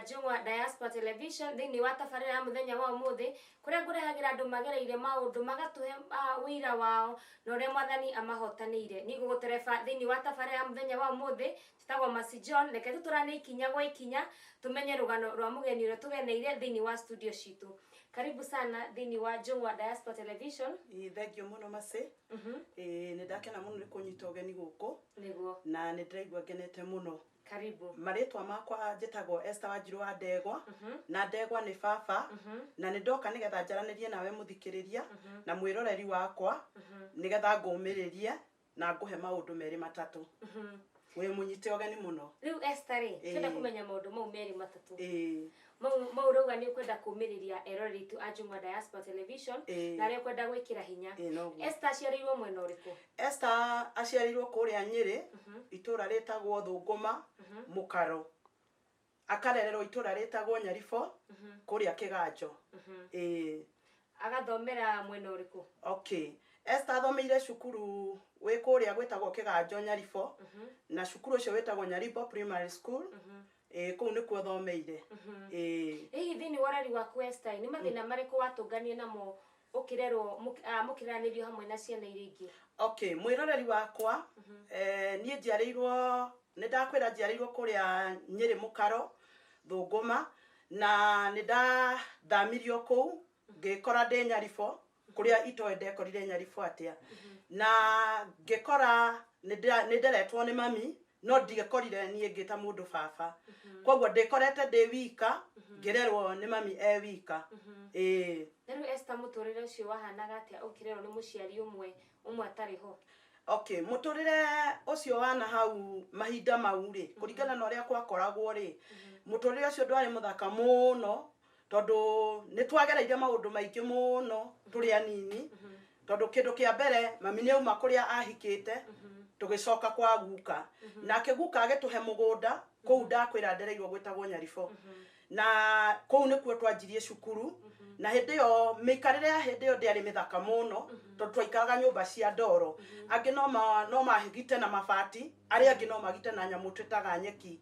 Njũng'wa Diaspora Television thĩinĩ wa tabarĩra ya mũthenya wa ũmũthĩ, kũrĩa ngũrehagĩra andũ magereire maũndũ magatũhe ũira wao na ũrĩa Mwathani amahotanĩire. Niĩ ngũgũtereba thĩinĩ wa tabarĩra ya mũthenya wa ũmũthĩ, njĩtagwo Mercy John. Reke tũtũrane ikinya gwa ikinya tũmenye rũgano rwa mũgeni ũrĩa tũgeneire thĩinĩ wa studio citũ. Karibu sana thĩinĩ wa Njũng'wa Diaspora Television. Ĩĩ, thengiũ mũno Mercy. Ĩĩ, nĩ ndakena mũno nĩ kũnyita ũgeni gũkũ. Nĩguo. Na nĩ ndĩraigua ngenete mũno. Karibu. Marĩtwa makwa njĩtagwo Esther Wanjiru wa Ndegwa, na Ndegwa nĩ baba, na nĩ ndoka nĩgetha njaranĩrie nawe mũthikĩrĩria na mwĩroreri wakwa, nĩgetha ngũmĩrĩrie na ngũhe maũndũ merĩ matatũ. Wĩ mũnyite ũgeni mũno. Rĩu Esther rĩ, twenda kũmenya maũndũ mau merĩ matatũ. Ĩĩ. Mau ũrauga nĩ ũkwenda kũmĩrĩria eroreri aitũ a Njũng'wa Diaspora Television, na arĩa ũkwenda gwĩkĩra hinya. Ĩĩ, noguo. Esther aciarĩirwo mwena ũrĩkũ? Esther aciarĩirwo kũrĩa Nyĩrĩ, itũũra rĩtagwo Thũngũma, Mũkaro. Akarererwo itũũra rĩtagwo Nyaribo, kũrĩa Kĩganjo. Ĩĩ. Agathomera mwena ũrĩkũ? Okay. Esther athomeire cukuru wĩ kũrĩa gwĩtagwo Kĩganjo Nyaribo, na cukuru ũcio wĩtagwo Nyaribo Primary School. Ĩĩ, kũu nĩkuo athomeire. Ĩĩ. Hihi thĩinĩ wa ũreri waku Esther, nĩ mathĩna marĩkũ watũnganire namo ũkĩrerwo, mũkĩreranĩrio hamwe na ciana iria ingĩ? Okay, mwĩroreri wakwa, niĩ njiarĩirwo, nĩ ndakwĩra njiarĩirwo kũrĩa Nyĩrĩ Mũkaro, Thũngũma, na nĩ ndathamirio kũu, ngĩkora ndĩ Nyaribo, kũrĩa itoĩ ndekorire Nyaribo atĩa. Na ngĩkora nĩ nderetwo nĩ mami, no ndigekorire niĩ ngĩta mũndũ baba. Koguo ndĩkorete ndĩ wika, ngĩrerwo nĩ mami e wika. Ĩĩ. Na rĩu Esther, mũtũrĩre ũcio wahanaga atĩa ũkĩrerwo nĩ mũciari ũmwe, ũmwe atarĩ ho? Okay, mũtũrĩre ũcio wa na hau mahinda mau rĩ, kũringana na ũrĩa gwakoragwo rĩ, mũtũrĩre ũcio ndwarĩ mũthaka mũno, tondũ nĩ twagereire maũndũ maingĩ mũno tũrĩ anini, tondũ kĩndũ kĩa mbere mami nĩ auma kũrĩa ahikĩte, tũgĩcoka kwa guka. Nake guka agĩtũhe mũgũnda kũu ndakwĩra ndereirwo gwĩtagwo Nyaribo. Na kũu nĩkuo twanjirie cukuru, na hĩndĩ ĩyo mĩikarĩre ya hĩndĩ ĩyo ndĩarĩ mĩthaka mũno, tondũ twaikaraga nyũmba cia ndoro. Angĩ no magite na mabati, arĩa angĩ no magite na nyamũ twĩtaga nyeki.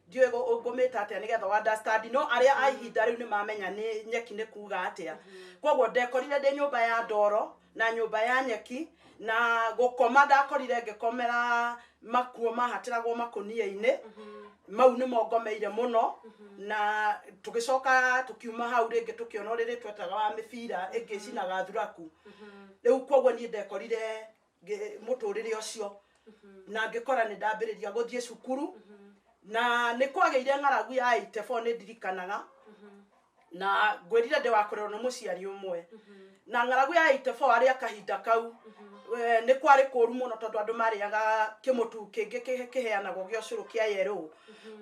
Ndiũĩ ngũmĩta atĩa nĩgetha understand, no arĩa a ihinda rĩu nĩ mamenya nĩ nyeki nĩ kuga atĩa. Koguo ndekorire ndĩ nyũmba ya ndoro na nyũmba ya nyeki, na gũkoma ndakorire ngĩkomera makuo mahatĩragwo makũnia-inĩ. Mau nĩmo ngomeire mũno, na tũgĩcoka tũkiuma hau rĩngĩ tũkĩona ũrĩrĩ twetaga wa mĩbira ĩngĩ ĩcinaga thuraku. Rĩu koguo niĩ ndekorire mũtũrĩre ũcio, na ngĩkora nĩ ndambĩrĩria gũthiĩ cukuru, na nĩ kwagĩire ng'aragu ya 84 nĩ ndirikanaga, na ngwĩrire ndĩ wa kũrerwo nĩ mũciari ũmwe. Na ng'aragu ya 84 arĩa kahinda kau, nĩ kwarĩ kũru mũno, tondũ andũ marĩaga kĩmũtu kĩngĩ kĩheanagwo gĩa ũcũrũ kĩa yerũ.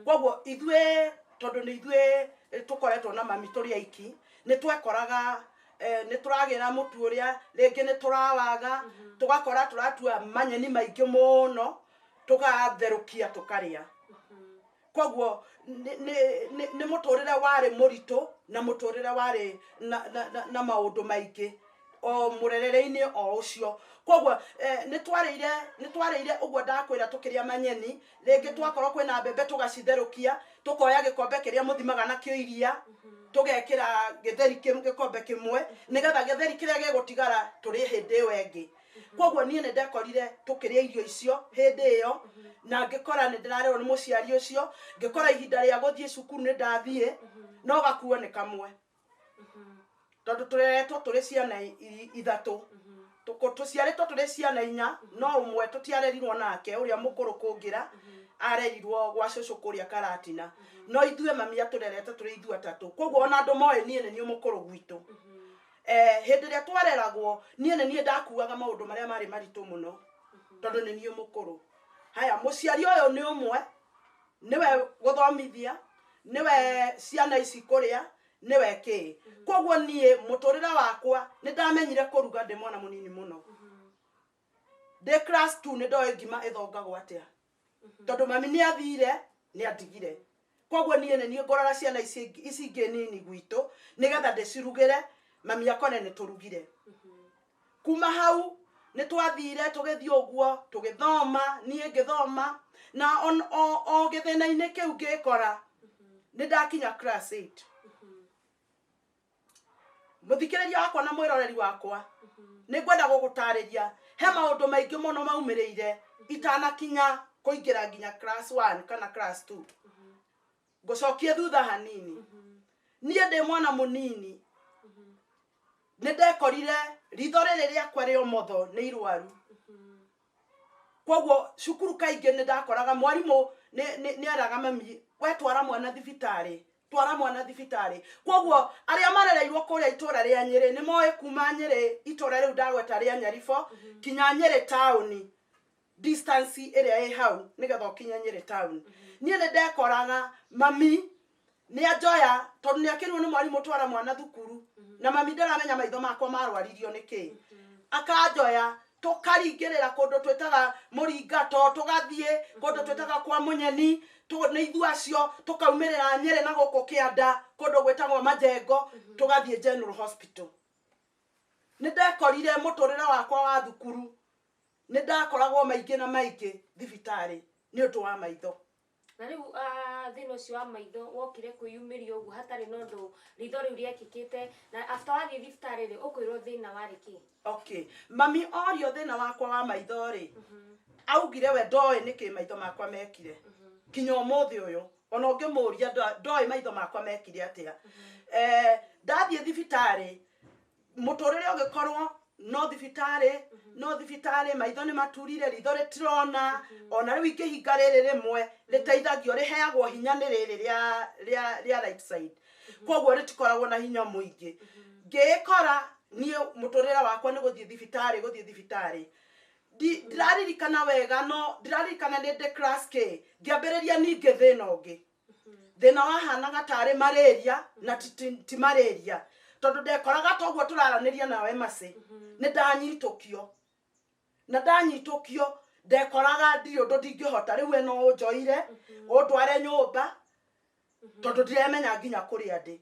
Koguo ithuĩ, tondũ nĩ ithuĩ tũkoretwo na mami tũrĩ aiki, nĩ twekoraga nĩ tũragĩra mũtu ũrĩa rĩngĩ nĩ tũrawaga, tũgakora tũratua manyeni maingĩ mũno, tũgatherũkia tũkarĩa. Koguo nĩ mũtũrĩre warĩ mũritũ, na mũtũrĩre warĩ na maũndũ maingĩ o mũrerere-inĩ o ũcio. Koguo nĩ twarĩire ũguo ndakwĩra, tũkĩrĩa manyeni, rĩngĩ twakorwo kwĩna mbembe tũgacitherũkia, tũkoya gĩkombe kĩrĩa mũthimaga nakĩo iria, tũgekĩra gĩtheri gĩkombe kĩmwe, nĩgetha gĩtheri kĩrĩa gĩgũtigara tũrĩe hĩndĩ ĩyo ĩngĩ. Koguo niĩ nĩ ndekorire tũkĩrĩa irio icio hĩndĩ ĩyo, na ngĩkora nĩ ndĩrarerwo nĩ mũciari ũcio, ngĩkora ihinda rĩa gũthiĩ cukuru nĩ ndathiĩ, no gakuo nĩ kamwe, tondũ tũreretwo tũrĩ ciana ithatũ. Tũciarĩtwo tũrĩ ciana inya, no ũmwe tũtiarerirwo nake, ũrĩa mũkũrũ kũngĩra arerirwo gwa cũcũ kũrĩa Karatina, no ithuĩ mami atũrerete tũrĩ ithuĩ atatũ. Koguo ona andũ moĩ niĩ nĩ niĩ mũkũrũ gwitũ. Hĩndĩ ĩrĩa twareragwo, niĩ nĩ niĩ ndakuaga maũndũ marĩa marĩ maritũ mũno, tondũ nĩ niĩ mũkũrũ. Haya, mũciari ũyũ nĩ ũmwe, nĩwe gũthomithia, nĩwe ciana ici kũrĩa, nĩwe kĩ. Koguo niĩ mũtũrĩre wakwa nĩ ndamenyire kũruga ndĩ mwana mũnini mũno. Ndĩ class 2 nĩ ndoĩ ngima ĩthongagwo atĩa, tondũ mami nĩ athire, nĩ andigire. Koguo niĩ nĩ niĩ ngũrora ciana ici ingĩ nini gwitũ, nĩgetha ndĩcirugĩre mami akone nĩ tũrugire. Kuma hau nĩ twathire tũgĩthiĩ ũguo tũgĩthoma, niĩ ngĩthoma na o gĩthĩna-inĩ kĩu ngĩkora. Nĩ ndakinya class 8. Mũthikĩrĩria wakwa na mwĩroreri wakwa, nĩ ngwenda gũgũtarĩria he maũndũ maingĩ mũno maumĩrĩire itanakinya kũingĩra nginya class 1 kana class 2. Ngũcokie thutha hanini. Niĩ ndĩ mwana mũnini nĩ ndekorire ritho rĩrĩ rĩakwa rĩa ũmotho nĩ irwaru. Koguo cukuru kaingĩ nĩ ndakoraga mwarimũ nĩ eraga mami, we twara mwana thibitarĩ, twara mwana thibitarĩ. Koguo arĩa marereirwo kũrĩa itũra rĩa Nyĩrĩ nĩ moĩ kuma Nyĩrĩ, itũra rĩu ndagweta rĩa Nyaribo, kinya Nyĩrĩ taũni, distance ĩrĩa ĩ hau nĩgetha ũkinye Nyĩrĩ taũni. Niĩ nĩ ndekoraga mami nĩ anjoya tondũ nĩ akĩrwo nĩ mwarimũ twara mwana thukuru, na mami ndaramenya maitho makwa marwaririo nĩ kĩ. Akanjoya tũkaringĩrĩra kũndũ twĩtaga mũringato, tũgathiĩ kũndũ twĩtaga kwa mũnyeni, nĩ ithuĩ acio tũkaumĩrĩra Nyĩrĩ na gũkũ kĩanda kũndũ gwĩtagwo Majengo, tũgathiĩ General Hospital. Nĩ ndekorire mũtũrĩre wakwa wa thukuru nĩ ndakoragwo maingĩ na maingĩ thibitarĩ nĩ ũndũ wa maitho. Na rĩu thĩna ũcio wa maitho wokire kwĩyumĩria ũguo hatarĩ na ũndũ ritho rĩu rĩekĩkĩte, na after wathiĩ thibitarĩ rĩ, ũkwĩrwo thĩna warĩ kĩ? Okay, mami orio thĩna wakwa wa maitho rĩ, augire we ndoĩ nĩkĩ maitho makwa mekire. Kinya ũmũthĩ ũyũ ona ũngĩmũria ndoĩ maitho makwa mekire atĩa. Ndathiĩ thibitarĩ, mũtũrĩre ũgĩkorwo no thibitarĩ, no thibitarĩ, maitho nĩ maturire, ritho rĩtirona. Ona rĩu ingĩhinga rĩrĩ rĩmwe rĩteithagio, rĩheagwo hinya nĩ rĩrĩ rĩa right side, koguo rĩtikoragwo na hinya mũingĩ. Ngĩĩkora niĩ mũtũrĩre wakwa nĩ gũthiĩ thibitarĩ, gũthiĩ thibitarĩ. Ndiraririkana wega, no ndiraririkana nĩ ndĩ class K ngĩambĩrĩria ningĩ thĩna ũngĩ. Thĩna wahanaga tarĩ malaria na ti malaria, tondũ ndekoraga toguo tũraranĩria nawe macĩ nĩ ndanyitũkio, na ndanyitũkio ndekoraga ndirĩ ũndũ ndingĩhota. Rĩu we no ũnjoire ũndware nyũmba tondũ ndiremenya nginya kũrĩa ndĩ.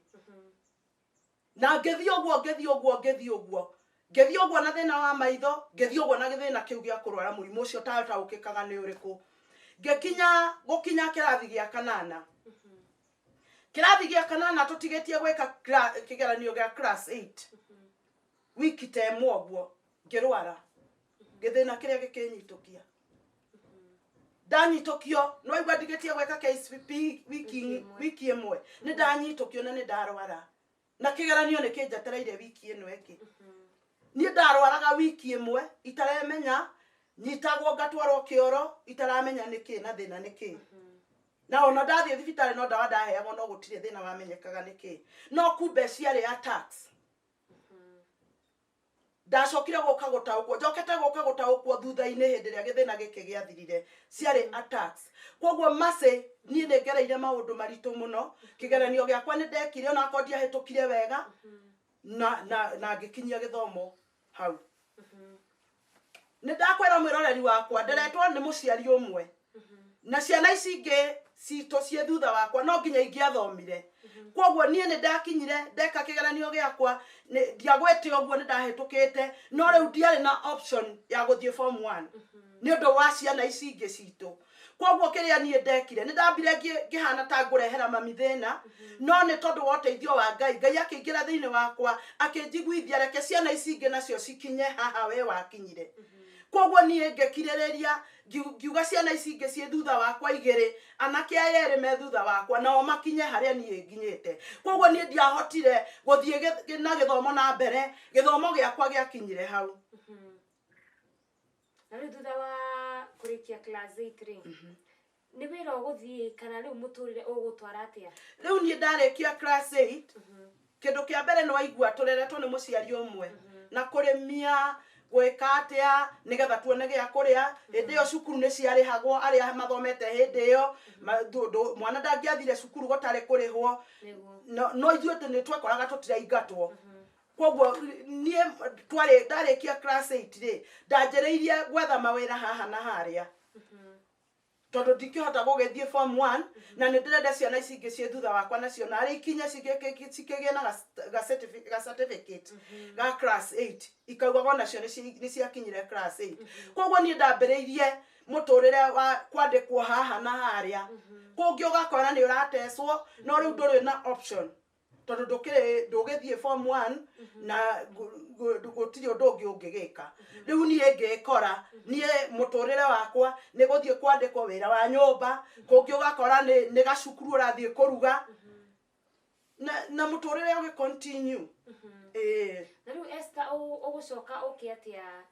Na ngĩthiĩ ũguo, ngĩthiĩ ũguo, ngĩthiĩ ũguo, ngĩthiĩ ũguo na thĩna wa maitho, ngĩthiĩ ũguo na gĩthĩna kĩu gĩa kũrwara mũrimũ ũcio ũtataũkĩkaga nĩ ũrĩkũ. Ngĩkinya gũkinya kĩrathi gĩa kanana. Kĩrathi gĩa kanana tũtigĩtie gwĩka kĩgeranio gĩa class 8 wiki ta ĩmwe ũguo, ngĩrwara gĩthĩna kĩrĩa gĩkĩnyitũkia. Ndanyitũkio, nĩ waigua ndigĩtie gwĩka KCPE wiki ĩmwe, nĩ ndanyitũkio na nĩ ndarwara, na kĩgeranio nĩ kĩnjetereire wiki ĩno ĩngĩ. Niĩ ndarwaraga wiki ĩmwe itaremenya, nyitagwo ngatwarwo kĩoro itaramenya nĩkĩ na thĩna nĩkĩ. Na ona ndathiĩ thibitarĩ no ndawa ndaheagwo, no gũtirĩ thĩna wamenyekaga nĩkĩ. No kumbe ciarĩ attacks. Ndacokire gũka gũtaũkwo, njokete gũka gũtaũkwo thutha-inĩ hĩndĩ ĩrĩa gĩthĩna gĩkĩ gĩathirire, ciarĩ attacks. Koguo macĩ niĩ nĩ ngereire maũndũ maritũ mũno. Kĩgeranio gĩakwa nĩ ndekire, ona akorwo ndiahĩtũkire wega, na ngĩkinyia gĩthomo hau. Nĩ ndakwĩra mwĩroreri wakwa, nderetwo nĩ mũciari ũmwe na ciana ici ingĩ citũ ciĩ thutha wakwa no nginya ingĩathomire. Koguo niĩ nĩ ndakinyire ndeka kĩgeranio gĩakwa, ndiagwĩte ũguo, nĩ ndahĩtũkĩte, no rĩu ndiarĩ na option ya gũthiĩ form 1 nĩ ũndũ wa ciana ici ingĩ citũ. Koguo kĩrĩa niĩ ndekire, nĩ ndambire ngĩhana ta ngũrehera mami thĩna, no nĩ tondũ wa ũteithio wa Ngai, Ngai akĩingĩra thĩinĩ wakwa akĩnjiguithia reke ciana ici ingĩ nacio cikinye haha we wakinyire. Koguo niĩ ngĩkirĩrĩria, ngiuga ciana ici ingĩ ciĩ thutha wakwa igĩrĩ, anake aya erĩ me thutha wakwa, nao makinye harĩa niĩ nginyĩte. Koguo niĩ ndiahotire gũthiĩ na gĩthomo na mbere, gĩthomo gĩakwa gĩakinyire hau. Na rĩu thutha wa kũrĩkia class 8 rĩ, nĩ wĩra ũgũthiĩ kana rĩu mũtũrĩre ũgũtwara atĩa? Rĩu niĩ ndarĩkia class 8, kĩndũ kĩa mbere nĩ waigua tũreretwo nĩ mũciari ũmwe na kũrĩmia gwĩka atĩa nĩgetha tuone gĩa kũrĩa. Hĩndĩ ĩyo cukuru nĩ ciarĩhagwo, arĩa mathomete hĩndĩ ĩyo, mwana ndangĩathire cukuru gũtarĩ kũrĩhwo. No ithuĩ nĩ twekoraga tũtiraingatwo. Koguo niĩ twarĩ ndarĩkia class 8 rĩ, ndanjĩrĩirie gwetha mawĩra haha na harĩa. Tondũ ndingĩhota gũgĩthiĩ form 1 na nĩ ndĩrenda ciana ici ingĩ ciĩ thutha wakwa nacio narĩ ikinye cikĩgĩe na ga certificate ga class 8, ikaugaga onacio nĩ ciakinyire class 8. Koguo niĩ ndambĩrĩirie mũtũrĩre wa kwandĩkwo haha na harĩa. Kũngĩ ũgakora nĩ ũratecwo, no rĩu ndũrĩ na option tondũ ndũkĩrĩ ndũgĩthiĩ form 1 na gũtirĩ ũndũ ũngĩ ũngĩgĩka. Rĩu niĩ ngĩkora niĩ mũtũrĩre wakwa nĩ gũthiĩ kwandĩkwo wĩra wa nyũmba. Kũngĩ ũgakora nĩ gacukuru ũrathiĩ kũruga na mũtũrĩre ũgĩ continue. Ĩĩ. Na rĩu Esther, ũgũcoka ũke atĩa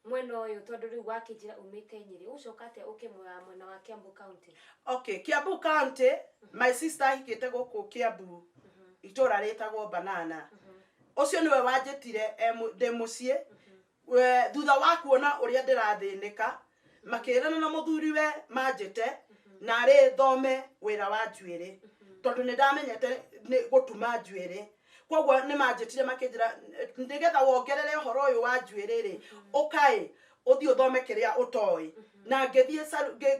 mwena ũyũ, tondũ rĩu wakĩnjĩra umĩte Nyĩrĩ, ũgũcoka atĩa ũke mwena wa Kiambu County? Okay, Kiambu County, my sister ahikĩte gũkũ Kiambu, itũra rĩtagwo Banana. Ũcio nĩwe wanjĩtire ndĩ mũciĩ. Thutha wa kuona ũrĩa ndĩrathĩnĩka, makĩrana na mũthuriwe manjĩte narĩ thome wĩra wa njuĩrĩ, tondũ nĩ ndamenyete nĩ gũtuma njuĩrĩ. Koguo nĩ manjĩtire makĩnjĩra, nĩgetha wongerere ũhoro ũyũ wa njuĩrĩ rĩ, ũkaĩ ũthiĩ ũthome kĩrĩa ũtoĩ. Na ngĩthiĩ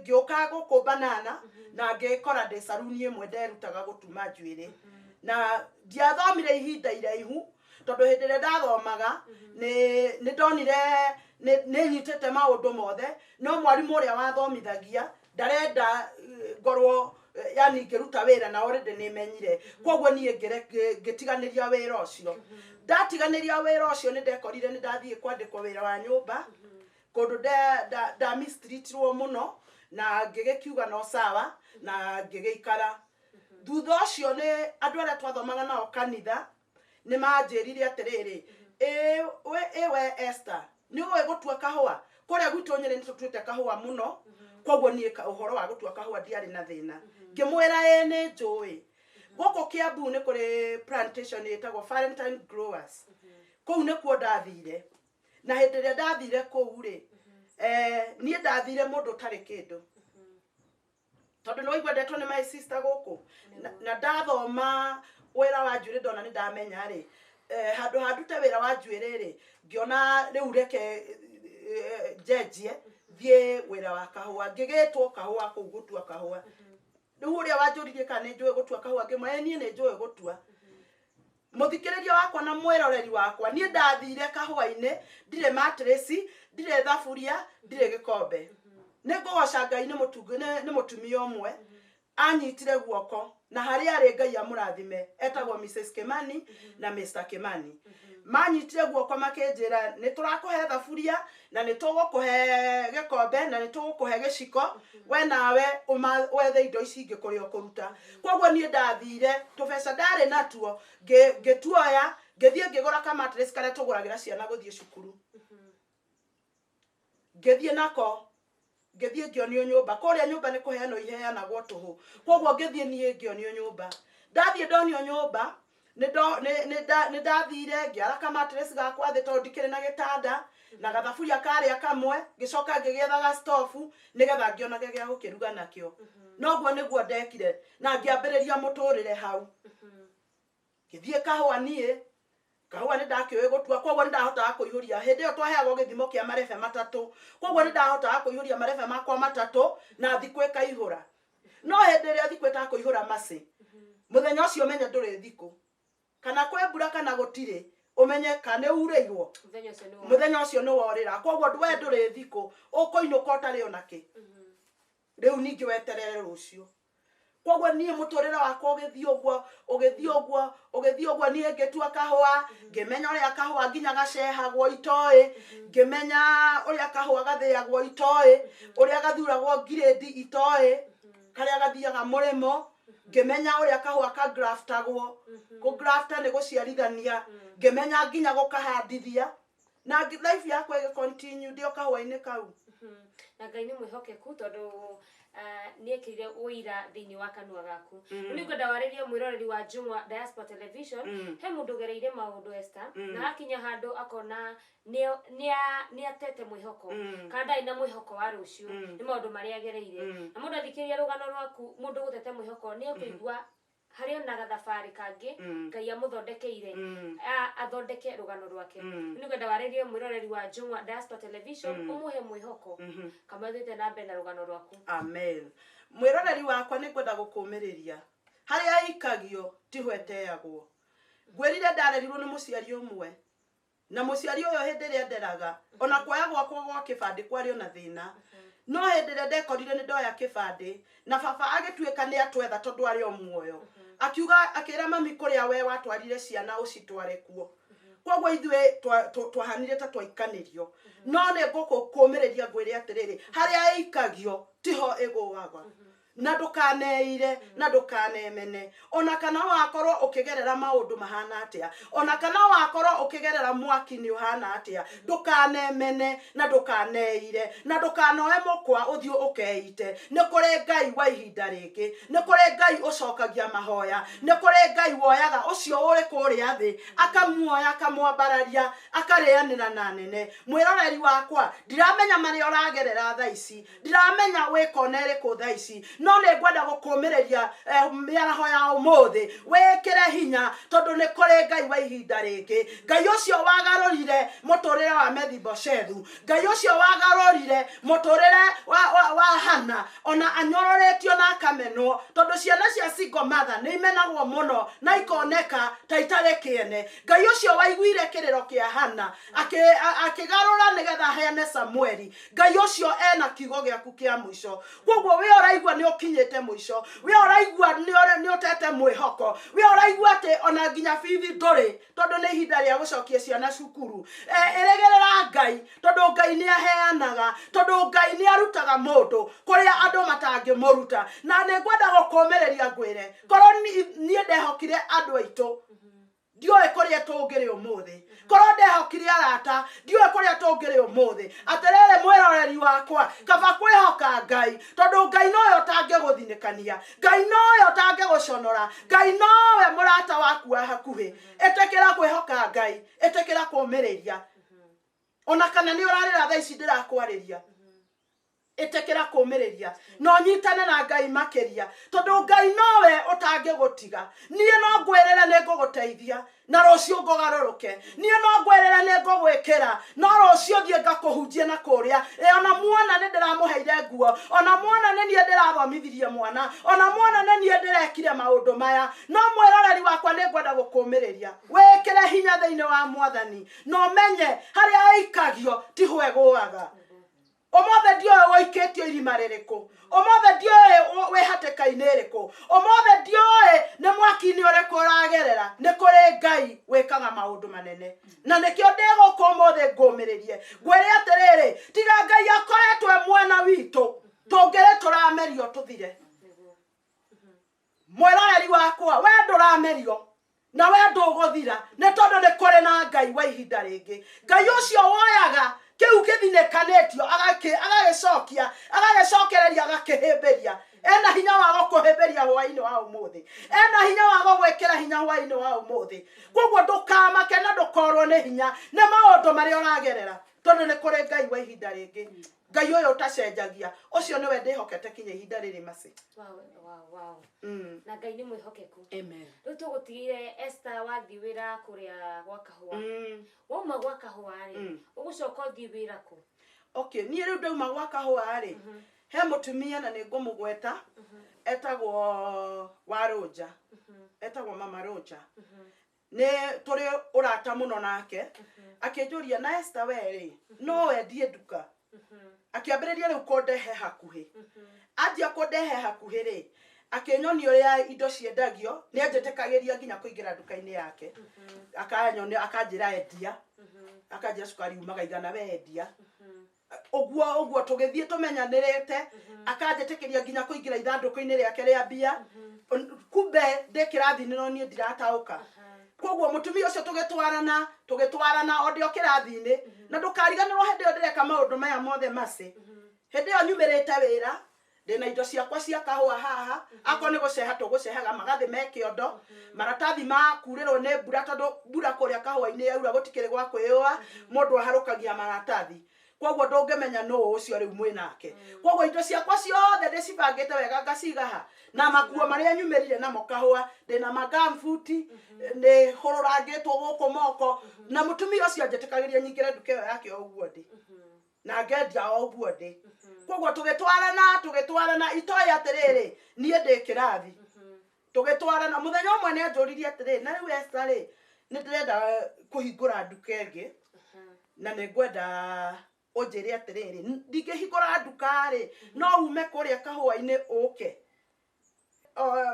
ngĩũka gũkũ Banana na ngĩkora ndĩ saruni ĩmwe nderutaga gũtuma njuĩrĩ. Na ndiathomire ihinda iraihu, tondũ hĩndĩ ĩrĩa ndathomaga nĩ ndonire nĩ nyitĩte maũndũ mothe, no mwarimũ ũrĩa wathomithagia ndarenda ngorwo yani ngĩruta wĩra na already nĩ menyire. Koguo niĩ ngĩtiganĩria wĩra ũcio. Ndatiganĩria wĩra ũcio, nĩ ndekorire nĩ ndathiĩ kwandĩkwo wĩra wa nyũmba kũndũ nda mistreatirwo mũno, na ngĩgĩkiuga no sawa na ngĩgĩikara. Thutha ũcio nĩ andũ arĩa twathomaga nao kanitha nĩ manjĩrire atĩrĩrĩ, ĩ we Esther, nĩ ũĩ gũtua kahũa? Kũrĩa gwitũ Nyĩrĩ nĩ tũtuĩte kahũa mũno, koguo niĩ ũhoro wa gũtua kahũa ndiarĩ na thĩna. Ngĩmwĩra ĩ nĩ njũĩ. Gũkũ Kiambu nĩ kũrĩ plantation ĩtagwo Valentine Growers, kũu nĩkuo ndathire. Na hĩndĩ ĩrĩa ndathire kũu rĩ, niĩ ndathire mũndũ ũtarĩ kĩndũ, tondũ nĩ waigua ndetwo nĩ my sister gũkũ na ndathoma wĩra wa njuĩrĩ, ndona nĩ ndamenya rĩ, handũ ha ndute wĩra wa njuĩrĩ rĩ, ngĩona rĩu reke njenjie thiĩ wĩra wa kahũa. Ngĩgĩtwo kahũa kũu gũtua kahũa. Rĩu ũrĩa wanjũririe kana nĩ njũĩ gũtua kahũa, ngĩmwĩra niĩ nĩ njũĩ gũtua. Mũthikĩrĩria wakwa na mwĩroreri wakwa, niĩ ndathire kahũa-inĩ ndirĩ mattress, ndirĩ thaburia, ndirĩ gĩkombe. Nĩ ngũgoca Ngai nĩ mũtumia ũmwe anyitire guoko, na harĩa arĩ Ngai amũrathime, etagwo Mrs Kimani na Mr Kimani. Manyitire guoko makĩnjĩra, nĩ tũrakũhe thaburia na nĩ tũgũkũhe gĩkombe na nĩ tũgũkũhe gĩciko, we nawe wethe indo ici ingĩ kũrĩa ũkũruta. Koguo niĩ ndathire tũbeca ndarĩ natuo ngĩtuoya, ngĩthiĩ ngĩgũra kamattress karĩa tũgũragĩra ciana gũthiĩ cukuru, ngĩthiĩ nako, ngĩthiĩ ngĩonio nyũmba. Kũrĩa nyũmba nĩ kũheanwo iheanagwo tũhũ, koguo ngĩthiĩ niĩ ngĩonio nyũmba. Ndathiĩ ndonio nyũmba, nĩ ndathire ngĩara kamattress gakwa thĩ, tondũ ndikĩrĩ na gĩtanda, na gathaburia karĩa kamwe. Ngĩcoka ngĩgĩetha gastofu nĩgetha ngĩonage gĩa gũkĩruga nakĩo. Noguo nĩguo ndekire na ngĩambĩrĩria mũtũrĩre hau. Ngĩthiĩ kahũa, niĩ kahũa nĩ ndakĩũĩ gũtua, koguo nĩ ndahotaga kũihũria. Hĩndĩ ĩyo twaheagwo gĩthimo kĩa marebe matatũ, koguo nĩ ndahotaga kũihũria marebe makwa matatũ na thikũ ĩkaihũra. No hĩndĩ ĩrĩa thikũ ĩtakũihũra macĩ, mũthenya ũcio ũmenye ndũrĩ thikũ, kana kwĩ mbura kana gũtirĩ, ũmenye kana nĩ urĩirwo. Mũthenya ũcio nĩ Mũthenya ũcio nĩ worĩra. Koguo we ndũrĩ thikũ, ũkũinũka ũtarĩ ona kĩ. Rĩu ningĩ weterere rũciũ. Koguo niĩ mũtũrĩre wakwa ũgĩthiĩ ũguo, ũgĩthiĩ ũguo, ũgĩthiĩ ũguo. Niĩ ngĩtua kahũa, ngĩmenya ũrĩa kahũa nginya gacehagwo itoĩ, ngĩmenya ũrĩa kahũa gathĩagwo itoĩ, ũrĩa gathuragwo ngirĩndi itoĩ, karĩa gathiaga mũrĩmo. Ngĩmenya ũrĩa kahũa ka graftagwo, kũ grafta nĩ gũciarithania, ngĩmenya nginya gũkahandithia, na life yakwa ĩgĩ continue ndĩ o kahũa-inĩ kau. Na Ngai nĩ mwĩhokeku, tondũ nĩ ekĩrire ũira thĩinĩ wa kanua gaku. Rĩu nĩngwenda warĩrie mwĩroreri wa Jung'wa Diaspora Television. He mũndũ ũgereire maũndũ, Esther, na akinya handũ akona nĩ atete mwĩhoko kana ndarĩ na mwĩhoko wa rũciũ nĩ maũndũ marĩa agereire. Na mũndũ athikĩrĩria rũgano rwaku, mũndũ gũtete mwĩhoko nĩ ekũigua Harĩ ona gathabarĩ kangĩ Ngai amũthondekeire, athondeke rũgano rwake. Nĩ ngwenda warĩrie mwĩroreri wa Njũng'wa Diaspora Television, ũmũhe mwĩhoko kamwe ũthiĩte na mbere na rũgano rwaku. Amen. Mwĩroreri wakwa, nĩ ngwenda gũkũmĩrĩria harĩa ĩikagio tiho ĩteagwo. Ngwĩrire ndarerirwo nĩ mũciari ũmwe, na mũciari ũyũ hĩndĩ ĩrĩa nderaga ona kuoya gwakwa gwa kĩbandĩ kwarĩ ona thĩna, no hĩndĩ ĩrĩa ndekorire nĩ ndoya kĩbandĩ na baba agĩtuĩka nĩ atwetha, tondũ arĩ o muoyo, akiuga, akĩra mami kũrĩa we watwarire ciana ũcitware kuo. Koguo ithuĩ twahanire ta twaikanĩrio, no nĩ ngũkũmĩrĩria ngwĩre atĩrĩrĩ, harĩa ĩikagio tiho ĩgũaga, na ndũkaneire na ndũkanemene, ona kana wakorwo ũkĩgerera maũndũ mahana atĩa, ona kana wakorwo ũkĩgerera mwaki-inĩ ũhana atĩa, ndũkanemene na ndũkaneire na ndũkanoe mũkwa ũthiĩ ũkeite. Nĩ kũrĩ Ngai wa ihinda rĩngĩ, nĩ kũrĩ Ngai ũcokagia mahoya, nĩ kũrĩ Ngai woyaga ũcio ũrĩ kũrĩa thĩ akamuoya, akamwambararia, akarĩanĩra na nene. Mwĩroreri wakwa, ndiramenya marĩa ũragerera thaa ici, ndiramenya wĩ kona ĩrĩkũ thaa ici, no nĩ ngwenda gũkũmĩrĩria mĩaraho ya ũmũthĩ wĩkĩre hinya, tondũ nĩ kũrĩ Ngai wa ihinda rĩngĩ, Ngai ũcio wagarũrire mũtũrĩre wa Mefiboshethu, Ngai ũcio wagarũrire mũtũrĩre wa Hana, ona anyororetio na akamenwo, tondũ ciana cia single mother nĩ imenagwo mũno na ikoneka ta itarĩ kĩene. Ngai ũcio waiguire kĩrĩro kĩa Hana akĩgarũra nĩgetha aheane Samueli, Ngai ũcio ena kiugo gĩaku kĩa mũico. Koguo we ũraigua nĩ ũkinyĩte mũico, we ũraigua nĩ ũtete mwĩhoko, we ũraigua atĩ ona nginya bithi ndũrĩ, tondũ nĩ ihinda rĩa gũcokia ciana cukuru, ĩrĩgĩrĩra Ngai, tondũ Ngai nĩ aheanaga, tondũ Ngai nĩ arutaga mũndũ kũrĩa andũ matangĩmũruta. Na nĩ ngwenda gũkũmĩrĩria ngwĩre, korwo niĩ ndehokire andũ aitũ, ndiũĩ kũrĩa tũngĩrĩ ũmũthĩ. Korwo ndehokire arata, ndiũĩ kũrĩa tũngĩrĩ ũmũthĩ. Atĩrĩrĩ mwĩroreri wakwa, kaba kwĩhoka Ngai, tondũ Ngai nowe ũtangĩgũthinĩkania, Ngai nowe ũtangĩgũconora, Ngai nowe mũrata waku wa hakuhĩ. Ĩtĩkĩra kwĩhoka Ngai, ĩtĩkĩra kũmĩrĩria, ona kana nĩ ũrarĩra thaa ici ndĩrakwarĩria. Ĩtĩkĩra kũmĩrĩria na ũnyitane na Ngai makĩria, tondũ Ngai nowe ũtangĩgũtiga. Niĩ no ngwĩrĩre nĩ ngũgũteithia na rũciũ ngũgarũrũke, niĩ no ngwĩrĩre nĩ ngũgwĩkĩra no rũciũ thiĩ ngakũhunjie na kũrĩa. Ĩ ona muona nĩ ndĩramũheire nguo, ona muona nĩ niĩ ndĩrathomithirie mwana, ona muona nĩ niĩ ndĩrekire maũndũ maya. No mwĩroreri wakwa, nĩ ngwenda gũkũmĩrĩria wĩkĩre hinya thĩinĩ wa Mwathani, na ũmenye harĩa ĩikagio tiho ĩgũaga. Ũmũthĩ ndiũĩ ũikĩtio irima rĩrĩkũ, ũmũthĩ ndiũĩ wĩ hatĩka-inĩ ĩrĩkũ, ũmũthĩ ndiũĩ nĩ mwaki-inĩ ũrĩkũ ũragerera. Nĩ kũrĩ Ngai wĩkaga maũndũ manene, na nĩkĩo ndĩ gũkũ ũmũthĩ ngũmĩrĩrie ngwĩre atĩrĩrĩ, tiga Ngai akoretwo e mwena witũ, tũngĩrĩ tũramerio tũthire. Mwĩroreri wakwa, we ndũramerio na we ndũgũthira, nĩ tondũ nĩ kũrĩ na Ngai wa ihinda rĩngĩ, Ngai ũcio woyaga kĩu gĩthinĩkanĩtio agagĩcokia, agagĩcokereria, agakĩhĩmbĩria. Ena hinya wa gũkũhĩmbĩria hwaĩ-inĩ wa ũmũthĩ, ena hinya wa gũgwĩkĩra hinya hwaĩ-inĩ wa ũmũthĩ. Koguo ndũkamake na ndũkorwo nĩ hinya nĩ maũndũ marĩa ũragerera, tondũ nĩ kũrĩ Ngai wa ihinda rĩngĩ, Ngai ũyũ ũtacenjagia, ũcio nĩwe ndĩhokete kinya ihinda rĩrĩ maci. Wow. Mm. Na Ngai nĩ mwĩhokeku. Amen. Rĩu tũgũtigĩire Esther, wathiĩ wĩra kũrĩa gwa kahũa. Wauma gwa kahũa rĩ, ũgũcoka ũthiĩ wĩra kũ? Okay, niĩ rĩu ndauma gwa kahũa rĩ, he mũtumia na nĩ ngũmũgweta, etagwo Warũnja, etagwo Mama Rũnja. Nĩ tũrĩ ũrata mũno nake. Akĩnjũria, "Na Esther, we rĩ, no wendie nduka?" Akĩambĩrĩria rĩu kũndehe hakuhĩ. Anjia kũndehe hakuhĩ rĩ, akĩnyonia ũrĩa indo ciendagio. Nĩ anjĩtĩkagĩria nginya kũingĩra nduka-inĩ yake, akanyonia, akanjĩra endia, akanjĩra cukari umaga igana, we endia ũguo ũguo. Tũgĩthiĩ tũmenyanĩrĩte, akanjĩtĩkĩria nginya kũingĩra ithandũkũ-inĩ rĩake rĩa mbia. Kumbe ndĩ kĩrathi-inĩ no niĩ ndirataũka. Koguo mũtumia ũcio tũgĩtwarana, tũgĩtwarana o ndĩ o kĩrathi-inĩ. Na ndũkariganĩrwo, hĩndĩ ĩyo ndĩreka maũndũ maya mothe maci, hĩndĩ ĩyo nyumĩrĩte wĩra, ndĩna indo ciakwa cia kahũa haha, akorwo nĩ gũceha tũgũcehaga magathĩ me kĩondo, maratathi ma kurĩrwo nĩ mbura, tondũ mbura kũrĩa kahũa-inĩ yaura gũtikĩrĩ gwa kwĩyũa, mũndũ aharũkagia maratathi. Koguo ndũngĩmenya nũ ũcio rĩu mwĩ nake. Koguo indo ciakwa ciothe ndĩcibangĩte wega ngaciga ha na makuo marĩa nyumĩrire namo kahũa, ndĩna magambuti, nĩ hũrũrangĩtwo gũkũ moko, na mũtumia ũcio anjĩtĩkagĩria nyingĩre nduka ĩyo yake o ũguo ndĩ, na ngendia o ũguo ndĩ. Koguo tũgĩtwarana itoĩ atĩrĩrĩ, niĩ ndĩ kĩrathi. Tũgĩtwarana mũthenya ũmwe nĩ anjũririe atĩrĩrĩ, na rĩu Esther rĩ, nĩ ndĩrenda kũhingũra nduka ĩngĩ, na nĩ ngwenda ũnjĩre atĩrĩrĩ, ndingĩhingũra nduka rĩ, no ume kũrĩa kahũa-inĩ ũke.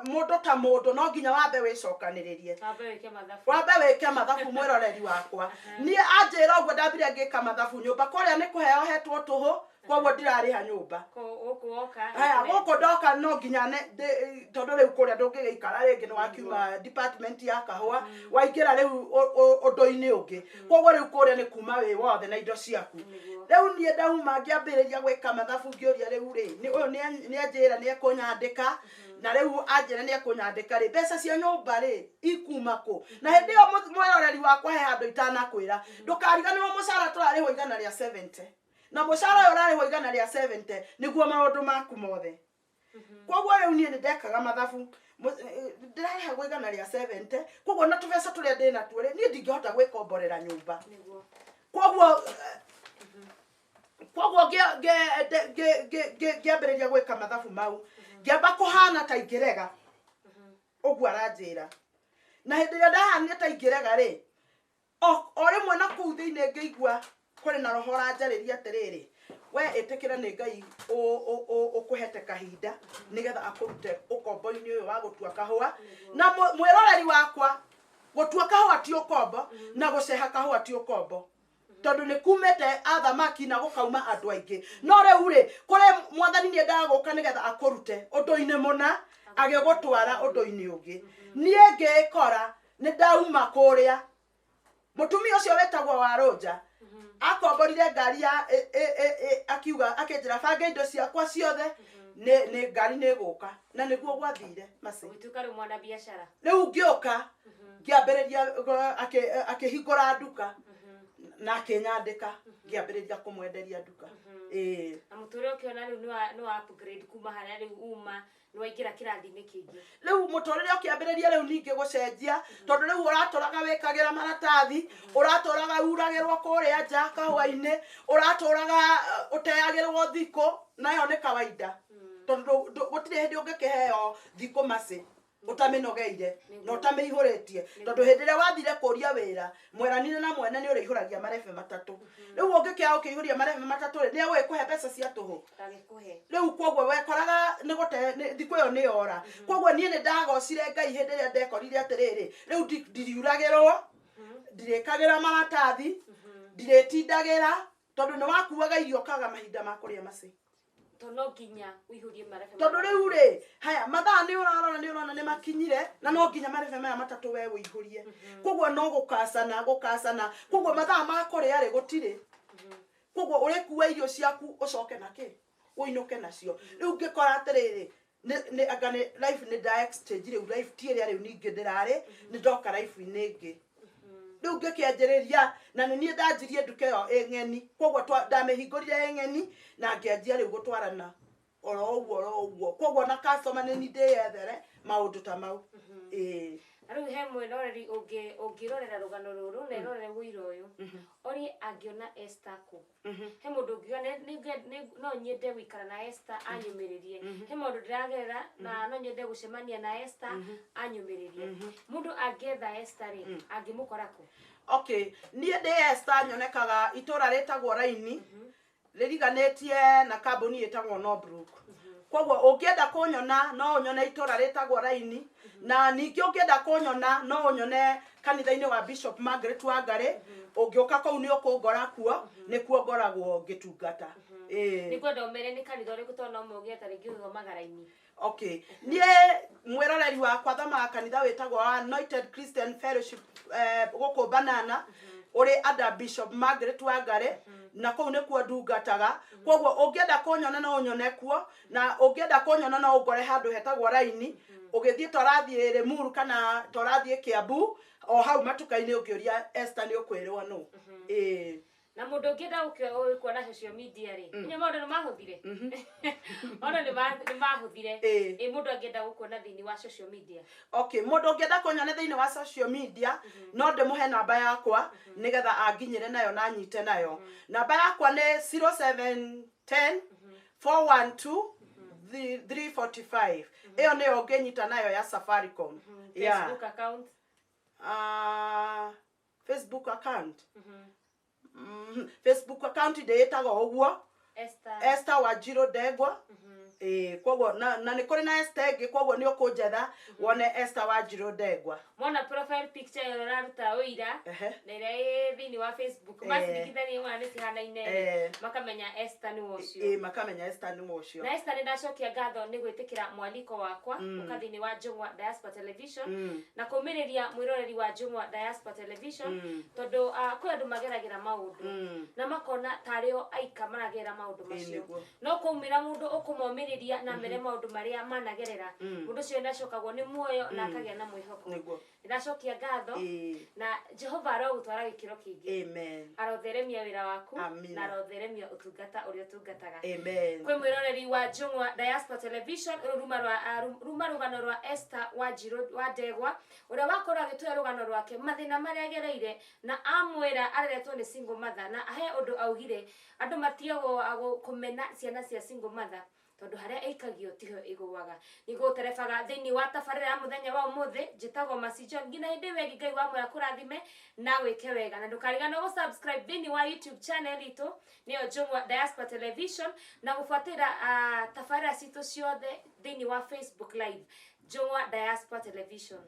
Mũndũ ta mũndũ no nginya wambe wĩcokanĩrĩrie, Wambe wĩke mathabu. Wambe wĩke mathabu mwĩroreri wakwa. Niĩ anjĩra ũguo ndambire ngĩka mathabu, nyũmba kũrĩa nĩ kũheo hetwo tũhũ, koguo ndirarĩha nyũmba. Gũkũ woka. Haya, gũkũ ndoka no nginya tondũ rĩu kũrĩa ndũngĩgĩikara rĩngĩ, nĩ wakiuma department ya kahũa, waingĩra rĩu ũndũ-inĩ ũngĩ. Koguo rĩu kũrĩa nĩ kuma wĩ wothe na indo ciaku. Rĩu niĩ ndauma ngĩambĩrĩria gwĩka mathabu, ngĩũria rĩu rĩ, ũyũ nĩ anjĩra nĩ ekũnyandĩka, na rĩu anjĩra nĩ ekũnyandĩka rĩ, mbeca cia nyũmba rĩ ikuma kũ? Na hĩndĩ ĩyo mwĩroreri wakwa he handũ itanakwĩra, ndũkariganĩrwo mũcara tũrarĩhwo igana rĩa 70, na mũcara ũyũ ũrarĩhwo igana rĩa 70 nĩguo maũndũ maku mothe. Koguo rĩu niĩ nĩ ndekaga mathabu, ndĩrarĩhagwo igana rĩa 70, koguo na tũbeca tũrĩa ndĩnatuo rĩ, niĩ ndingĩhota gwĩkomborera nyũmba. Koguo ngĩambĩrĩria gwĩka mathabu mau, ngĩamba kũhana ta ingĩrega ũguo aranjĩra. Na hĩndĩ ĩrĩa ndahanire ta ingĩrega rĩ, o rĩmwe na kũu thĩinĩ ngĩigua kũrĩ na roho ũranjarĩria atĩrĩrĩ, we ĩtĩkĩra nĩ Ngai ũkũhete kahinda nĩgetha akũrute ũkombo-inĩ ũyũ wa gũtua kahũa. Na mwĩroreri wakwa, gũtua kahũa ti ũkombo, na gũceha kahũa ti ũkombo, tondũ nĩ kumĩte athamaki na gũkauma andũ aingĩ. No rĩu rĩ, kũrĩ mwathani nĩ endaga gũka nĩgetha akũrute ũndũ-inĩ mũna agĩgũtwara ũndũ-inĩ ũngĩ. Niĩ ngĩĩkora nĩ ndauma kũrĩa. Mũtumia ũcio wĩtagwo Warũnja akomborire ngari ya akiuga, akĩnjĩra bange indo ciakwa ciothe, nĩ ngari nĩ ĩgũka, na nĩguo gwathire maci. Ũgĩtuĩka rĩu mwana biacara. Rĩu ngĩũka ngĩambĩrĩria, akĩhingũra nduka na akĩnyandĩka, ngĩambĩrĩria kũmwenderia nduka. Ĩĩ. Na mũtũrĩre ũkĩona rĩu nĩ wa upgrade kuma harĩa rĩu uma, nĩ waingĩra kĩrathi-inĩ kĩngĩ. Rĩu mũtũrĩre ũkĩambĩrĩria rĩu ningĩ gũcenjia, tondũ rĩu ũratũraga wĩkagĩra maratathi, ũratũraga uragĩrwo kũrĩa nja kahũa-inĩ, ũratũraga ũteagĩrwo thikũ, nayo nĩ kawaida, tondũ gũtirĩ hĩndĩ ũngĩkĩheo thikũ maci ũtamĩnogeire na ũtamĩihũrĩtie, tondũ hĩndĩ ĩrĩa wathire kũria wĩra mweranire na mwene nĩ ũrĩihũragia marebe matatũ. Rĩu ũngĩkĩaga ũkĩihũria marebe matatũ rĩ, nĩ egũgĩkũhe mbeca cia tũhũ? Ndagĩkũhe. Rĩu koguo wekoraga nĩ gũte thikũ ĩyo nĩ yora. Koguo niĩ nĩ ndagocire Ngai hĩndĩ ĩrĩa ndekorire atĩrĩrĩ, rĩu ndiriuragĩrwo, ndirĩkagĩra maratathi, ndirĩtindagĩra, tondũ nĩ wakuaga irio ũkaga mahinda ma kũrĩa maci. Tondũ no nginya ũihũrie marebe. Tondũ rĩu rĩ, haya mathaa nĩ ũrarora, nĩ ũrona nĩ makinyire, na no nginya marebe maya matatũ we ũihũrie. Koguo no gũkacana gũkacana, koguo mathaa ma kũrĩa rĩ gũtirĩ. Koguo ũrĩkua irio ciaku ũcoke na kĩ ũinũke nacio. Rĩu ngĩkora atĩrĩrĩ, nĩ anga nĩ life nĩ nda exchange rĩu, life ti ĩrĩa rĩu ningĩ ndĩrarĩ, nĩ ndoka life-inĩ ĩngĩ. Rĩu ngĩkĩanjĩrĩria, na nĩ niĩ ndanjirie nduka ĩyo ĩ ng'eni, koguo ndamĩhingũrire ĩ ng'eni na ngĩanjia rĩu gũtwarana oro ũguo oro ũguo. Koguo na customer nĩ niĩ ndĩyethere maũndũ ta mau. Ĩĩ. Na rĩu he mwĩroreri ũngĩrorera rũgano rũrũ na erorere ũira ũyũ, orie angĩona Esther kũ? He mũndũ ũngiuga no nyende gũikara na Esther anyũmĩrĩrie, he maũndũ ndĩragerera na no nyende gũcemania na Esther anyũmĩrĩrie. Mũndũ angĩetha Esther rĩ, angĩmũkora kũ? Okay, niĩ ndĩ Esther, nyonekaga itũra rĩtagwo Raini, rĩriganĩtie na kambuni ĩtagwo Norbrook. Koguo ũngĩenda kũnyona no ũnyone itũra rĩtagwo Raini, na ningĩ ũngĩenda kũnyona no ũnyone kanitha-inĩ wa Bishop Margaret Wangari. Ũngĩũka kũu nĩ ũkũngora kuo, nĩkuo ngoragwo ngĩtungata. Ĩĩ. Nĩ ngwenda ũmere nĩ kanitha ũrĩkũ, tondũ no mauge ta rĩngĩ ũthomaga Raini. Okay, niĩ mwĩroreri wakwa thomaga kanitha wĩtagwo wa Anointed Christian Fellowship, gũkũ Banana, ũrĩ under Bishop Margaret Wangari, na kũu nĩkuo ndungataga. Koguo ũngĩenda kũnyona no ũnyone kuo, na ũngĩenda kũnyona no ũngore handũ hetagwo Raini, ũgĩthiĩ ta ũrathiĩ Limuru kana ta ũrathiĩ Kiambu, o hau matuka-inĩ ũngĩũria Esther nĩ ũkwĩrwo nũ. Ĩĩ. Na mũndũ ũngĩenda gũkuona social media rĩ, nĩ maũndũ nĩ mahũthire, maũndũ nĩ mahũthire. Ĩ mũndũ angĩenda gũkuona thĩinĩ wa social media? Okay, mũndũ ũngĩenda kũnyona thĩinĩ wa social media, no ndĩmũhe namba yakwa nĩgetha anginyĩre nayo na anyite nayo. Namba yakwa nĩ 0710 412 345. Ĩyo nĩyo ũngĩnyita nayo ya Safaricom. Yeah. Facebook account? Facebook account. Facebook account ndĩĩtaga ũguo. Esther. Esther Wanjiru Ndegwa. Ĩĩ, koguo na nĩ kũrĩ na Esther ĩngĩ, koguo nĩ ũkũnjetha wone Esther Wanjiru Ndegwa. Mona profile picture ĩyo ũraruta ũira na ĩrĩa ĩ thĩinĩ wa Facebook, macirigithania mona nĩ cihanaine, makamenya Esther nĩ ũcio. Ĩĩ, makamenya Esther nĩ ũcio. Na Esther, nĩ ndacokia ngatho nĩ gwĩtĩkĩra mwaliko wakwa ũka thĩinĩ wa Njũng'wa Diaspora Television na kũmĩrĩria mwĩroreri wa Njũng'wa Diaspora Television, tondũ kwĩ andũ mageragĩra maũndũ na makona tarĩo aika maragerera maũndũ macio. No kwaumĩra mũndũ ũkũmomĩrĩria na mere maũndũ marĩa managerera, mũndũ ũcio nĩacokagwo nĩ muoyo na akagĩa na mwĩhoko. Nĩndacokia ngatho na Jehova arogũtwara gĩkĩro kĩngĩ. Amen. Arotheremia wĩra waku. Amina. Na arotheremia ũtungata ũrĩa ũtungataga. Amen. Kwĩ mwĩroreri wa Njũng'wa Diaspora Television, rũrũ ruma rũgano rwa Esther Wanjiru wa Ndegwa, ũrĩa wakorwo agĩtũhe rũgano rwake, mathĩna marĩa agereire, na amwĩra areretwo nĩ single mother, na he ũndũ augire andũ matiagwo kũmena ciana cia single mother tondũ harĩa ĩikagio tiho ĩgũaga. Nĩgũterebaga thĩinĩ wa tabarĩra ya mũthenya wa ũmũthĩ. Njĩtagwo Mercy John. Nginya hĩndĩ ĩyo ĩngĩ, Ngai wa muoyo akũrathime na wĩke wega, na ndũkariganĩrwo gũ-subscribe thĩinĩ wa YouTube channel itũ, nĩyo Njũng'wa Diaspora Television, na gũbuatĩrĩra tabarĩra citũ ciothe thĩinĩ wa Facebook Live, Njũng'wa Diaspora Television.